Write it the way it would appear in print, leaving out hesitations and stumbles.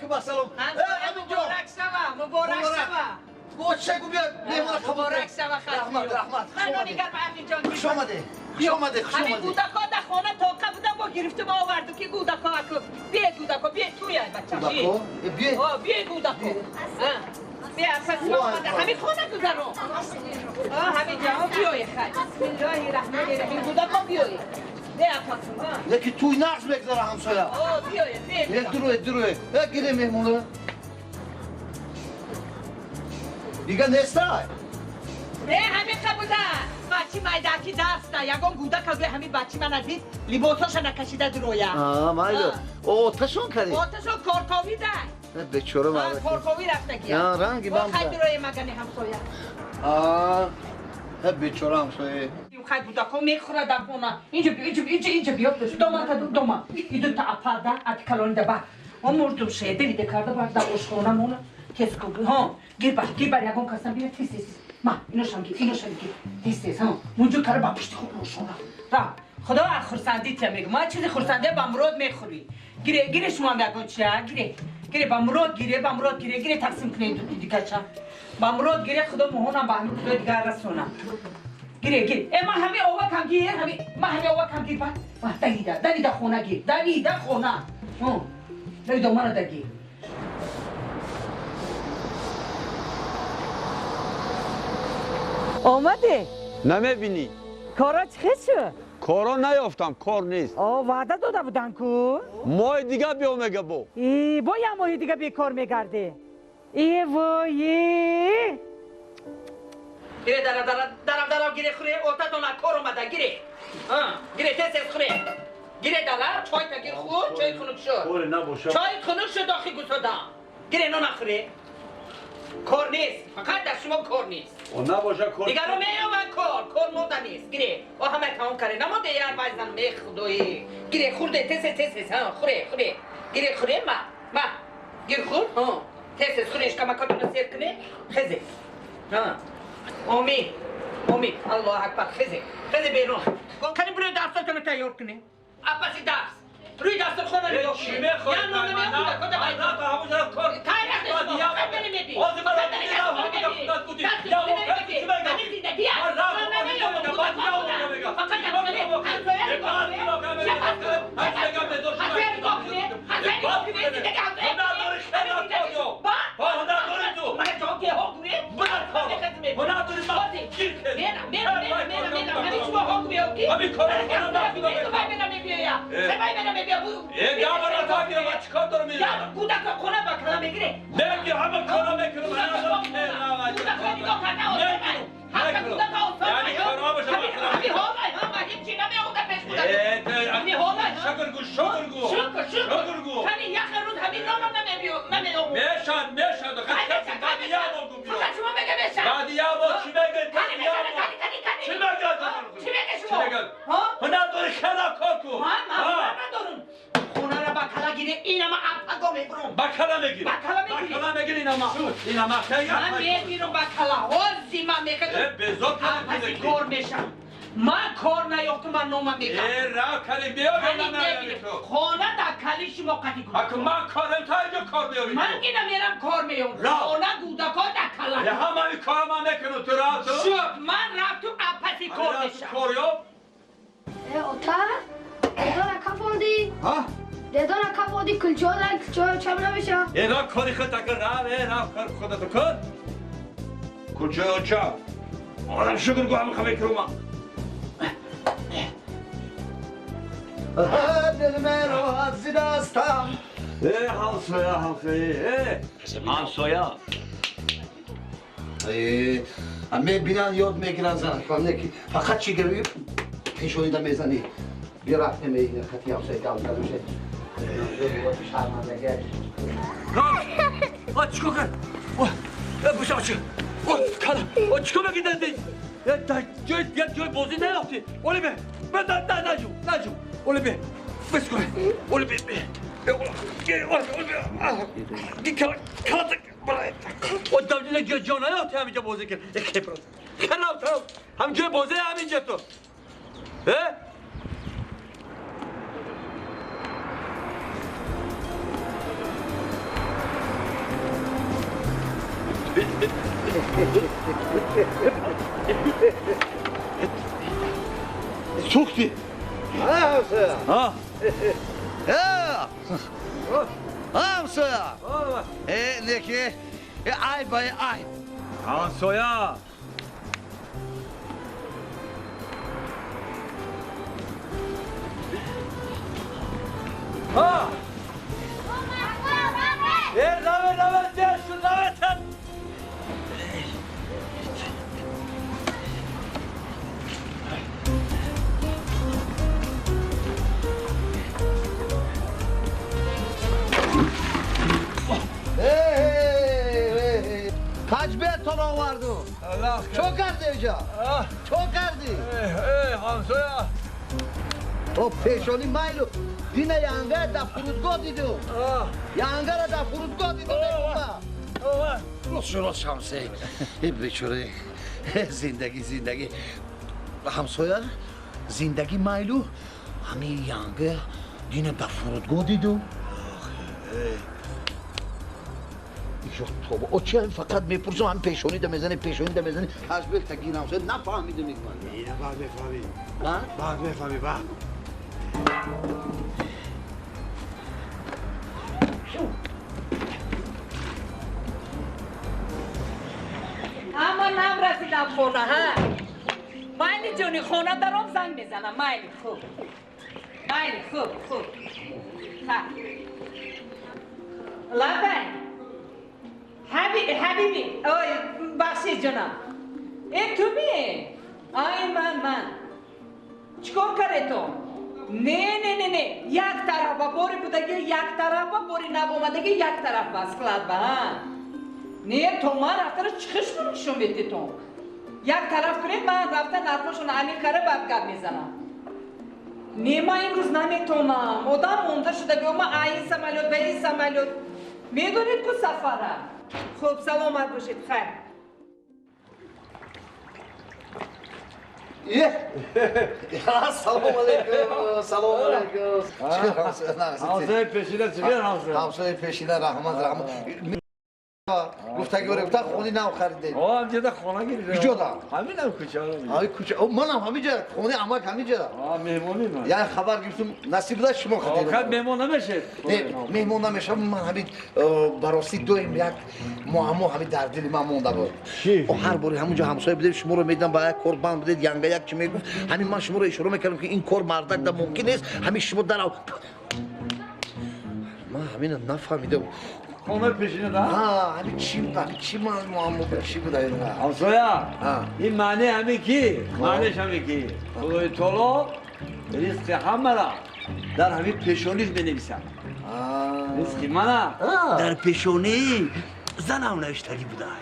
Алейкум ассалом. Муборак шава, муборак шава. Бо чегу биё, меҳмона қабул. Муборак шава. Раҳмат, раҳмат. Ман нони гарм, Аминҷон. Хуш омадед, хуш омадед, хуш ҳамин омадед. Гудако дар хона тоқа буда, бо гирифту ба оварду ки гудако аку. Бие, гудако, бие туя, бача. Гудако? Э, бие. О, бие, гудако. Бие, пас мо омада ҳамин хона гузаро. О, ҳамин ҷо биёе, хай. Бисмиллоҳи раҳмони раҳим, гудако, биёе. Бие, пасум. Леки туй нағз мегзара, ҳамсоя. О, биёе, бие. Э, дуруе, дуруе. Э, гире меҳмона. Дига нестай? Не, ҳамин буда. Бачи майдаки даста, ягон гудака гӯя ҳамин бачи мана дид, либосоша накашида дуроя. А, майда. Оташон кардӣ? Оташон корковида. Э, бечора мардак. Корковӣ рафтагия. Я, ранги бам. Хай, дуроя магани ҳамсоя. А, э, бечора ҳамсоя. Хай, гудако мехӯра дар хона. Инҷо биё, инҷо, инҷо, инҷо биё. Дома та дома. Иду та апада, ати калонида ба. Он мурдум шеде виде карда бар дар ошхона мона. Тез ку. Ҳо, гир ба, гир бар, ягон касам бина, тез, тез. Ма, иношам гир, иношам гир. Тез, тез, ҳо. Мунҷо кара ба пушти худ ошхона. Ра. Худо аз хурсандӣ тия мегӯ. Ма чизи хурсандӣ ба мурод мехӯрӣ. Гире, гире, шумо ҳам ягон чи, а? Гире. Гире ба мурод, гире, ба мурод, гире, гире, тақсим кунед ду дигача. Ба мурод гире, худо моҳонам ба ҳамин худои дигар расонам. Гире, гир. Э, ма ҳами овакам гир, ҳами, ма ҳами овакам гир, ба. Ба, давида, давида хона гир, давида хона. Ҳо. Давида мана да гир. Омадӣ? Намебинӣ? Кора чӣ хел шуд? Коро наёфтам, кор нест. О, ваъда дода будан ку. Моҳи дига биё мега бо. И, бо як моҳи дига бекор мегардӣ. И вой. Гире, дара дара дара дара, гире, хуре, отатона кор омада, гире. Гире, тез тез хуре. Гире, дала, чой та гир, хур, чой хунук шуд. Коре набоша. Чой хунук шуд, охи гусодам. Гире, нона хуре. Кор нест, фақат дар шумо кор нест. О, набоша кор. Дигаро меёванд кор, кор монда нест. Гире, о, ҳама тамом каре. Намонде яр вайзан, ме худои. Гире, хурде, тез тез тез, ҳа, хуре, хуре. Гире, хуре, ма, ма. Гир, хур, ҳа. Тез тез хуре, шикамакотона сер куне. Хезе. Ҳа. Омин. Омин. Аллоҳ акбар, хезе. Хезе берун. Кани буре дарсотона тайёр куне. Апаси дарс. Рӯи дастурхона нигоҳ Чӣ кунед. мехоҳӣ? Я нона меёбуда, кода вай. Кор. Кай рафте шумо? Кай намебӣ? Ҳозир ман рафтам, худат будӣ. Я чӣ мегам? Зиндагӣ аст. Ман рафтам, мегам, баъд я омада мегам. Фақат ҳамсоя нигоҳ кунед. Ҳамсоя нигоҳ кунед. Ҳамсоя нигоҳ кунед. Зиндагӣ ҳамсоя Ҳунар дорӣ, хеле кор. Ба? Ҳунар дорӣ ту. Мана ҷоге ҳо гӯед. Бирав кор. Ҳунар дорӣ, ман гир кардӣ. Мера, мера, мера, мера, мера. Ҳамин шумо ҳо гӯед ки? Ҳамин корро кунам, нахудо Ҳамин мекунам. мера мебиёя. Э. Себай мера мебиё. Э, гавара тагира, ман чӣ кор дорам? Я гудака хона ба кала мегире. Неки ҳама кора мекунам. Гудака нигоҳ карда осонай. Ҳамка гудака осонай. Яъне кора боша, ман худам. Ҳамин ҳолай, ҳама ҳеҷ чи намеода пеш гудака. Э, Ҳамин ҳолай. Шукр гу, шукр гу. Шукр, шукр. Шукр гу. Кани яхе рӯз ҳамин номам намебиё, намеомуд. Мешад, мешад. Баъди як бор гу биё. Фақат шумо мега мешад. Баъди як бор чӣ мегӯй? Кани мешад, кани, кани, кани. Чӣ мегӯй? Чӣ мега Чӣ шумо? мегӯй? Ҳа? Ҳунар дорӣ, хеле кор кун. Ман ҳунар надорам. Хонара ба кала гире, инама апаго мебурам. Ба кала мегирӣ. Ба кала мегирӣ. Ба кала мегирӣ инама. Инама хеле. Ман мегирам ба кала. Ҳозир ман мехезам. Э, безор Апаси кор мешам. Ман кор наёфтум, ман нома мегам. Э, ра кали биё, Кали ман мебинем. ту. Хона дар кали шумо қати кун. Аку ман корам та инҷо кор меёрӣ. Ман ина мерам кор меём. Ра. Хона гудако дар кала. Э, ҳамаи кора ман мекунам, ту ра ту. Шуд, ман рафтум апаси кор мешам. Кор ёб. Э, ота, дедона кафонди. Ҳа? Дедона кафонди, кулчода, кулчо чам намеша. Э, ра кори худ акр ра, э, ра кор худато кун. Куҷо ча? Одам шукр гу ҳама мекунам. Дил меро аз дастам. Э, ҳамсоя, ҳамсоя, э, ҳамсоя. Э, мебинан, ёд мегиран занакон, не ки фақат чӣ гирӣ пешонида мезанӣ. Бия, рафтем, хати ҳамсоя гап задам. Шармандагӣ. А, чикор кард? Э, гӯша чӣ? О, кала, о, чикор мекунӣ? Э, дар ҷой, як ҷой бозӣ наёфтӣ. Оли бе, бе, на, на, наҷу, наҷу. Оли бе, бес кун. Оли бе, бе. Э, оли, оли бе. Ги кала, кала, о, давдина ҷо ҷо наёфтӣ, ҳаминҷо бозӣ кард. Э, хепро. Хелав, хелав. Ҳам ҷой бозӣ ҳаминҷо ту. Э? Сӯхтӣ. Ҳамсоя. А? Ҳамсоя. Э, неки. Ай бай ай. Ҳамсоя. А! Э, давай, давай, держу, давай, там. Kaç beton vardı? Allah. Çok kardı. Çok kardı. Ey, ҳамсоя. О пешони майлу. Дина янга да фурудгоҳ диду. Янгара да фурудгоҳ диду. Рост рост ҳамсоя. Э бечора. Зиндагӣ зиндагӣ. Ҳамсоя зиндагӣ майлу. Ҳами янга дина да фурудгоҳ диду. Ё тоба. О чи фақат мепурсам ҳам пешонӣ да мезани, пешонӣ да мезани. Ҳашбел тагин ҳамсоя нафаҳмидум ман. Ина баъд мефаҳмӣ. Ҳа? Баъд мефаҳмӣ, баъд. Ама нам расидам хона, ҳа. Майли ҷони, хона даром занг мезанам. Майли, хуб. Майли, хуб, хуб. Ха. Лабай. Ҳабиби, ой, бахшид ҷонам. Э, ту ми? Ай, ман, ман. Чикор кардетон? Не, не, не, не. Як тарафа бори будаги, як тарафа бори навомадаги, як тарафа склад ба, ҳа. Не, то ман рафтара чиқиш нишон медитон. Як тараф кунед, ман рафта нархошон аниқ кара баъд гап мезанам. Не, ман имрӯз наметонам. Одам монда шуда, ма ин самолёт ба ин самолёт. Медонед ку сафара. Хуб, саломат бошед, хайр. Салом алейкум, салом алейкум. Ҳамсояи пешина чӣ гар ҳамсоя? Ҳамсояи пешина раҳмат, раҳмат. Гуфтаги бора гуфта хони нав харидем. О, ҳамҷода хона гирифтем. Куҷода? Ҳаминам кӯча. Ҳами кӯча. О, манам ҳамиҷа, хони амак ҳамиҷа. А, меҳмонӣ ман. Яъне хабар гирифтум, насиб буда шумо хадид. Охир меҳмон намешед. Не, меҳмон намешавам. Ман ҳамин ба ростӣ доим як муаммо ҳамин дар дили ман монда буд. Чӣ? О, ҳар бори ҳамунҷо ҳамсоя будем, шуморо медидам, ба як кор банд будед, янга як чӣ мегуфт. Ҳамин ман шуморо ишора мекардам, ки ин кор мардак да мумкин нест. Ҳамин шумо дарав. Ман ҳамина нафаҳмидам. Хонаи пешина да? Ҳа, ҳамин чӣ буд, ҳамин чӣ ман муаммо буд, чӣ буд ин? Ҳамсоя, ин маъне ҳамин ки, маънеш ҳамин ки. Худои таоло ризқи ҳамаро дар ҳамин пешониш менависад. Ризқи мана дар пешонии занам навиштагӣ будай.